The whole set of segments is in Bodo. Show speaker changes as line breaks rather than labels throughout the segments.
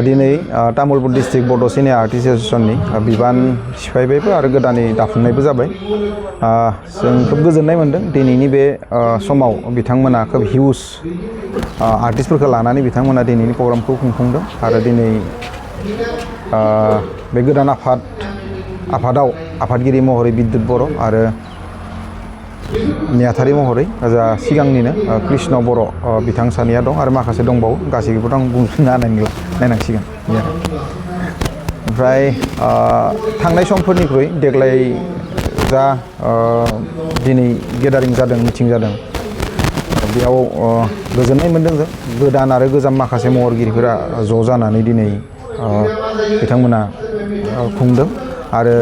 दिनै तामुलपुर डिस्ट्रिक्ट बड' सिनियर आर्टिस्ट एस'सिएशननि बिबान सिफायबायबो आरो गोदानै दाफुंनायबो जाबाय। जों खोब गोजोननाय मोनदों दिनैनि बे समाव बिथांमोना खोब हिउज आर्टिस्टफोरखौ लानानै बिथांमोना दिनैनि प्रग्रामखौ खुंफुंदों आरो दिनै बे गोदान आफादाव आफादगिरि महरै बिद्युत बर' आरो नेहाथारि महरै जा सिगांनिनो कृष्ण बर' बिथां सानैया दं आरो माखासे दंबावो गासैखौबोथ' आं बुंनो नायनांसिगोन। ओमफ्राय थांनाय समफोरनिख्रुइ देग्लाय जा दिनै गेदारिं जादों मिटिं जादों बेयाव गोजोननाय मोनदों जों गोदान आरो गोजाम माखासे महरगिरिफोरा ज' जानानै दिनै बिथांमोना खुंदों आरो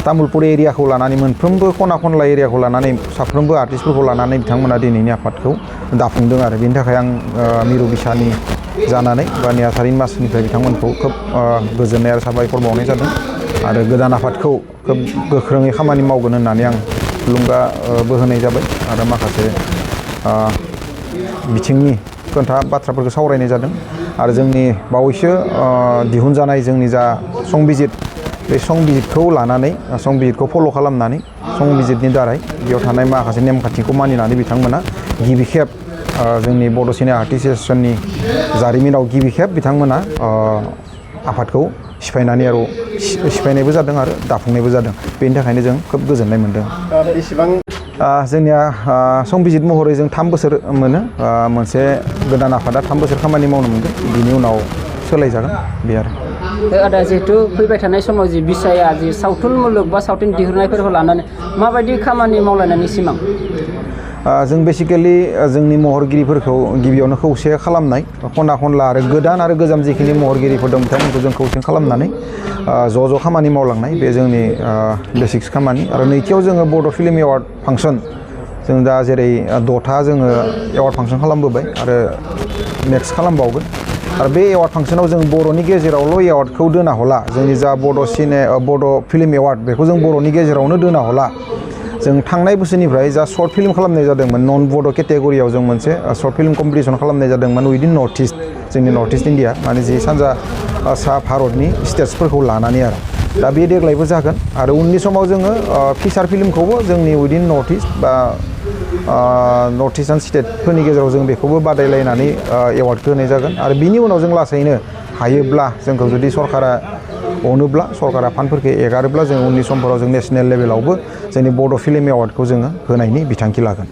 तामुलपुर एरियाखौ लानानै मोनफ्रोमबो खना खनला एरियाखौ लानानै साफ्रोमबो आर्टिस्टफोरखौ लानानै बिथांमोना दिनैनि आफादखौ दाफुंदों आरो बेनि थाखाय आं मिरु बिसानि जानानै बा नेहाथारिनि मासिनिफ्राय बिथांमोनखौ खोब गोजोननाय आरो साबायखर बावनाय जादों आरो गोदान आफादखौ खोब गोख्रोङै खामानि मावगोन होननानै आं थुलुंगाबो होनाय जाबाय आरो माखासे बिथिंनि बाथ्राफोरखौ सावरायनाय जादों आरो जोंनि बावैसो दिहुनजानाय जोंनि जा संबिजित बे संबिजितखौ लानानै संबिजितखौ फल' खालामनानै संबिजितनि दारै बेयाव थानाय माखासे नेमखान्थिखौ मानिनानै बिथांमोना गिबि खेब जोंनि बड' सिनियर आर्टिस्ट एस'सिएशननि जारिमिनाव गिबि खेब बिथांमोना आफादखौ सिफायनायबो जादों आरो दाफुंनायबो जादों बेनि थाखायनो जों खोब गोजोननाय मोनदों। जोंनिया संबिजित महरै जों 3 बोसोर मोनो मोनसे गोदान आफादा 3 बोसोर खामानि मावनो मोनगोन बिनि उनाव सोलायजागोन बे आरो
आदा जिहेतु फैबाय थानाय समाव जि बिसाया जि सावथुन मुलुग बा सावथुन दिहुननायफोरखौ लानानै माबायदि खामानि मावलायनायनि सिमां
जों बेसिकेलि जोंनि महरगिरिफोरखौ गिबियावनो खौसे खालामनाय खना खनला आरो गोदान आरो गोजाम जिखिनि महरगिरिफोर दं बिथांमोनखौ जों खौसे खालामनानै ज' खामानि मावलांनाय बे जोंनि बेसिक्स खामानि आरो नैथियाव जोङो बड' फिल्म एवार्ड फांसन जों दा जेरै 6था जोङो एवार्ड फांसन खालामबोबाय आरो नेक्स्ट खालामबावगोन आरो बे एवार्ड फांसनाव जों बर'नि गेजेरावल' एवार्डखौ दोना हला जोंनि जा बड' फिल्म एवार्ड बेखौ जों बर'नि गेजेरावनो दोना हला जों थांनाय बोसोरनिफ्राय जा सर्ट फिल्म खालामनाय जादोंमोन नन बड' केटेगरियाव जों मोनसे सर्ट फिल्म कम्पिटिसन खालामनाय जादोंमोन उइदिन नर्थ इस्ट जोंनि नर्थ इस्ट इण्डिया माने जि सानजा सा भारतनि स्टेट्सफोरखौ लानानै आरो दा बे देग्लायबो जागोन आरो उननि समाव जोङो फिसार फिल्मखौबो जोंनि उइदिन नर्थ इस्ट बा नर्थ इस्टार्न स्टेटफोरनि गेजेराव जों बेखौबो बादायलायनानै एवार्डखौ होनाय जागोन आरो बिनि उनाव जों लासैनो हायोब्ला जोंखौ जुदि सरकारा अनोब्ला सरकारा फान्डफोरखौ एगारोब्ला जों उननि समफोराव जों नेसनेल लेभेलावबो जोंनि बड' फिल्म एवार्डखौ जोङो होनायनि बिथांखि लागोन।